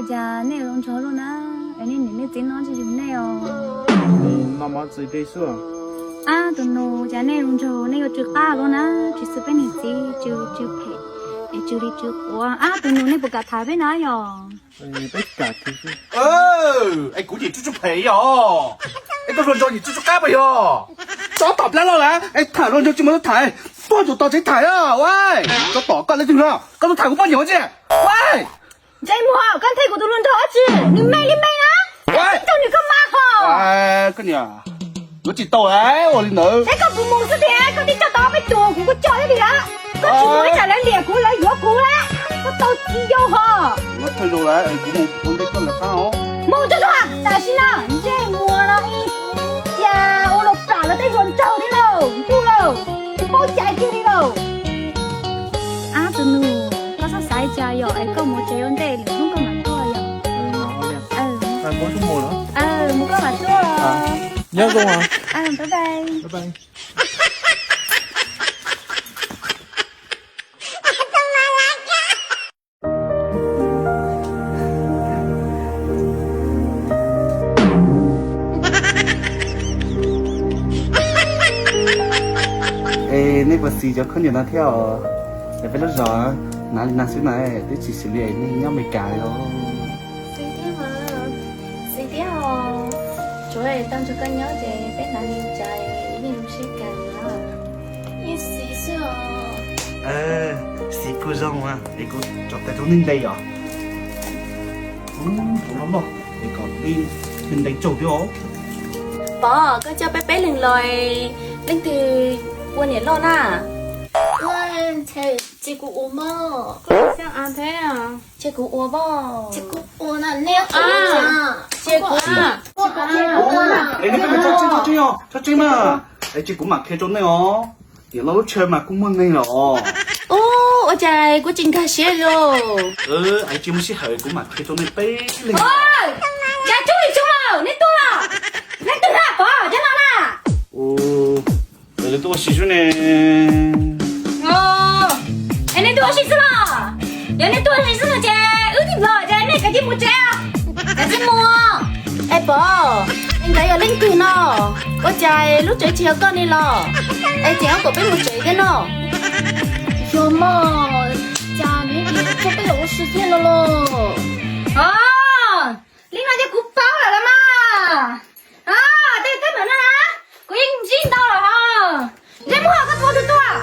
Cas nej zoo nraug luaj na, es nej niam nej txiv noj tsis yug nej os? Noj mov txwv dej xwb. Ab, tus nus, cas nej zoo nraug nej yuav tsw qab luaj na, tsis xwm peb niam txiv tsw tsw phem, es tsw li tsw quav. Ab, tus nus, nej puas kam tham peb na yog? Peb kam. Es kuv yim tsw tsw phem yog, es koj hluas nraug yim tsw tsw qab puas yog? Tso tom plab loj lawm es tham hluas nraug tsis mus tham, tuaj tus tos tsev tham. Ua, tso tom koj leej twg no, koj tuaj tham kuv poj niam ua tsi? Ua, Ntsej Muag, koj nthe kuv tus hluas nraug dab tsi? Nws me li me na, koj tij tau nws koj mas hos. Koj niam, yuav tsis tau ua li ntawd. Es koj puas mus xwb tiag, koj tij tso tau peb tus kuv kuj coj thiab tiag. Koj tsis mus ib tsam lawv liam kuv lawv yuav kuv lawm, koj tau tsis yau hos. Kuv thawj zaug lawm, kuv mus ua ntej koj lawv qab os. Mus tsuag tsuag tam sim no, ntsej muag no ib yam ua los plam lawv tej hluas nraug thiab lauj, ntuj lauj, tsis paub cai kiag li lauj. Ab, tus nus, koj txhob xav li cas yom, es koj mus tsev ua ntej, lwm hnub koj mam tuaj yom. Mus koj mam tuaj. Nyob zoo. Bye bye. Es nej puas xis cov khaub ncaws no thiab os? Es peb lub zos hnav li no xwb na, twb tsis xws li nej nyob Amelikas li os. Xis thiab os, tsuav tau nrog koj nyob ces peb hnav li cas yeej zoo siab kawg na. Yeej xis xwb os. Xis kuj zoo, es kuv tso tes rau nej nte os. Ub, loj loj, es kom nej nte tsaug thiab os. Pov, koj coj peb peb leeg los, leej twg ua niam loj na? Ces kuv ua mog. Ces kuv ua mog. Ces kuv ua na, nej, ces kuv ua. Es nej tso tseeb, tso tseeb os, tso tseeb mas. Es ces kuv mam qhia rau nej os. Niam loj lub chaw mas kuj muaj neeg los. Ub, ua cas kuv tsis nkag siab li. Es tsis muaj sij hawm, kuv mam qhia rau nej peb leeg. Cas tub li tub, nej tuaj, nej twg na Pov cov no na? Es lawv tuaj ua si xwb ne. Es nej tuaj ua si xwb los? Yog nej tuaj ua si xwb no ces wb tij los ces nej kav tsij mus tsev. Kav tsij mus. Es Pov, es ntawd yog leej twg no? Ua cas lub tsev tsis yog koj li los? Es ces ob kom peb mus tsev thiab no. Yog mog, cas nws tso peb los ua si thiab no los? Li no ces kuv paub lawm los mas. Tej teeb meem no na, kuv yeej ntsib ntau lawm hos. Ntsej muag, koj tus twg tuaj?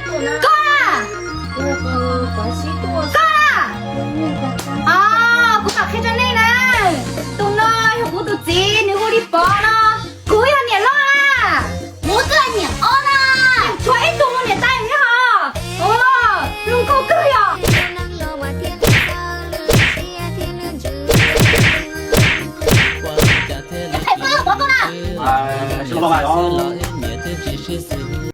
Koj na? Koj na? Kuv mam qhia rau nej na. Tus no yog kuv tus txiv, nws hu li Pov no. Kuv yog niam loj na. Kuv twb niam ob na. Tshuav ib tug mus niam tais thiab hos. Zoo nkauj kawg yog.